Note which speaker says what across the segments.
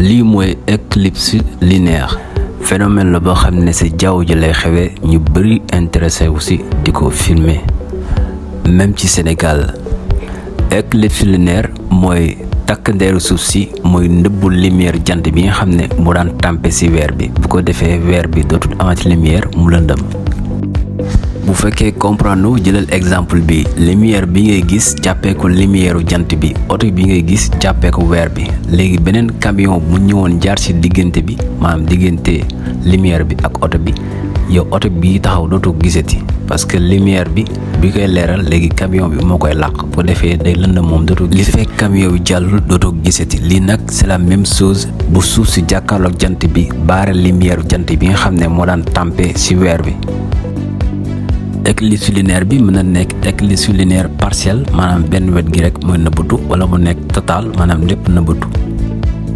Speaker 1: lii mooy éclipse lunaire phénomène la boo xam ne ci jaww ji lay xewee ñu bari intéressé wu ci di ko filmer même ci Sénégal. éclipse lunaire mooy takk ndeeru suuf si mooy ndëbbu lumière jant bi nga xam ne mu daan tàmpe ci weer bi bu ko defee weer bi dootul amati lumière mu lëndëm. bu fekkee comprendre jëlal exemple bi lumière bi ngay gis jàppee ko lumière jant bi oto bi ngay gis jàppee ko weer bi léegi beneen camion bu ñëwoon jaar ci diggante bi maanaam diggante lumière bi ak oto bi yow oto bi taxaw dootoo gisati parce que lumière bi koy leeral léegi camion bi moo koy làq bu defee day lëndëm moom dootoo gisati. li fekk camion bi jàllul dootoo gisati lii nag c'est la même chose bu suuf si jàkkaarloog jant bi baare lumière jant bi nga xam ne moo daan tàmpe ci weer bi. éclipse lunaire bi mën na nekk éclipse lunaire partiel maanaam benn wet gi rek mooy nëbbatu wala mu nekk total maanaam lépp nëbbatu.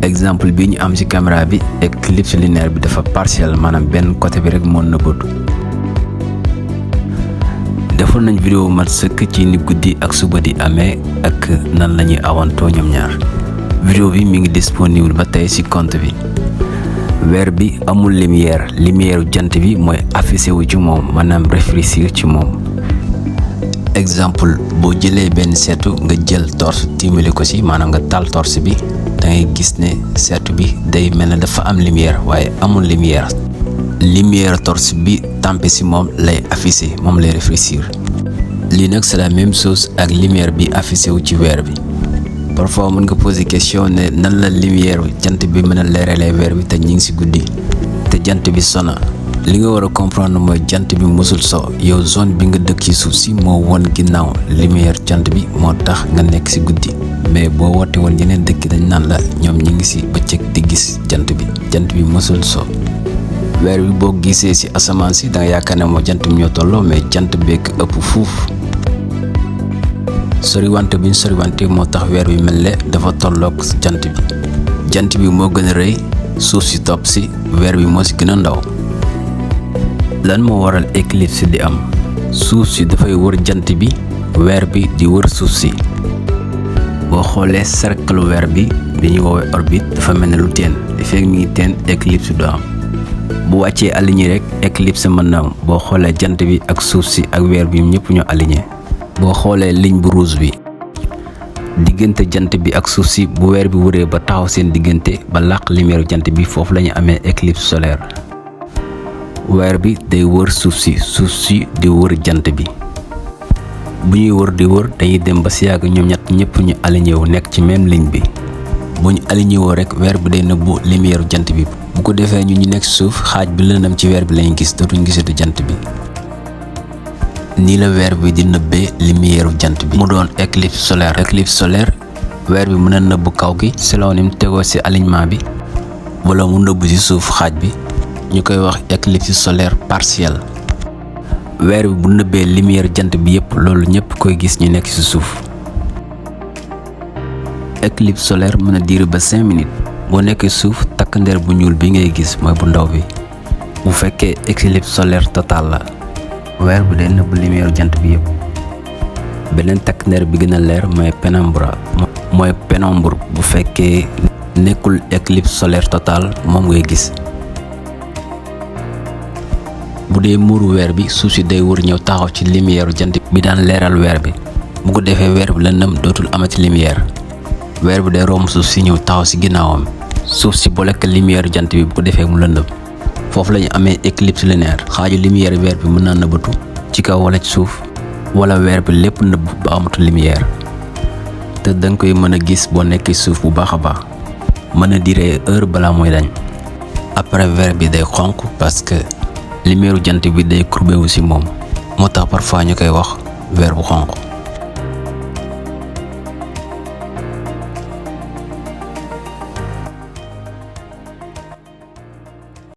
Speaker 1: exemple bi ñu am ci caméra bi éclipse lunaire bi dafa partiel maanaam benn côté bi rek moo nëbbatu. defoon nañ vidéo mat sëkk ci ni guddi ak suba di amee ak nan lañuy awantoo ñoom ñaar. vidéo bi mi ngi disponible ba tey ci compte bi. weer bi amul lumière jant bi mooy affiché wu ci moom maanaam réfléchir ci moom. exemple boo jëlee benn seetu nga jël torche tiimale ko ci maanaam nga taal torche bi da ngay gis ne seetu bi day mel ne dafa am lumière waaye amul lumière torche bi tàmpe ci moom lay affiché moom lay réfléchir. lii nag c'est la même chose ak lumière bi affiché wu ci weer bi. parfois mën nga poser question ne nan la lumière jant bi mën a leeralee weer bi te ñu ngi ci guddi te jant bi sona. li nga war a comprendre mooy jant bi mësul so yow zone bi nga dëkk ci suuf si moo won ginnaaw lumière jant bi moo tax nga nekk ci guddi mais boo woote woon yeneen dëkk dañ naan la ñoom ñi ngi ci bëccëg di gis jant bi mësul so. weer bi boo gisee ci asamaan si danga yaakaar ne moo jant bi ñoo tolloo mais jant beek ëpp fuuf. soriwante bi ñu soriwante moo tax weer bi mel ne dafa tolloog jant bi moo gën a rëy suuf si topp si weer bi moo ci gën a ndaw. lan moo waral éclipse di am suuf si dafay wër jant bi weer bi di wër suuf si. boo xoolee cercle weer bi ñuy woowee orbite dafa mel ne lu teen li fekk mi ngi teen éclipse du am. bu wàccee aligné rek éclipse mën na am boo xoolee jant bi ak suuf si ak weer bi ñëpp ñoo aligné. boo xoolee ligne bu rouge bi diggante jant bi ak suuf si bu weer bi wëree ba taxaw seen diggante ba làq lumière jant bi foofu la ñu amee éclipse solaire. weer bi day wër suuf si di wër jant bi bu ñuy wër di wër dañuy dem ba si yàgg ñoom ñëpp ñu aligné wu nekk ci même ligne bi bu ñu aligné woo rek weer bi day nëbbu lumière jant bi bu ko defee ñu nekk suuf xaaj bi lëndëm ci weer bi lañu gis dootuñu gisatu jant bi. nii la weer bi di nëbbee lumière jant bi. mu doon éclipse solaire weer bi mën a nëbb kaw gi selon ni mu tegoo ci alignement bi wala mu nëbb ci suuf xaaj bi ñu koy wax éclipse solaire partiel. weer bi bu nëbbee lumière jant bi yépp loolu ñépp koy gis ñu nekk ci suuf. éclipse solaire mën a diir ba 5 minutes boo nekkee suuf takk ndeer bu ñuul bi ngay gis mooy bu ndaw bi. bu fekkee éclipse solaire total la weer bi day nëbb lumière jant bi yépp. beneen takk ndeer bi gën a leer mooy pénombre bu fekkee nekkul éclipse solaire total moom ngay gis. bu dee muuru weer bi suuf si day wër ñëw taxaw ci lumière jant bi daan leeral weer bi bu ko defee weer bi lëndëm dootul amati lumière. weer bi day romb suuf si ñëw taxaw ci ginnaawam suuf si boole ak lumière jant bi bu ko defee mu lëndëm. foofu lañu amee éclipse lunaire xaaju lumière weer bi mën naa nëbbatu ci kaw wala ci suuf wala weer bi lépp nëbb ba amatu lumière te danga koy mën a gis boo nekkee suuf bu baax a baax mën a diree heure balaa mooy dañ. après weer bi day xonq parce que lumière jant bi day courbé wu ci moom moo tax parfois ñu koy wax weer bu xonq.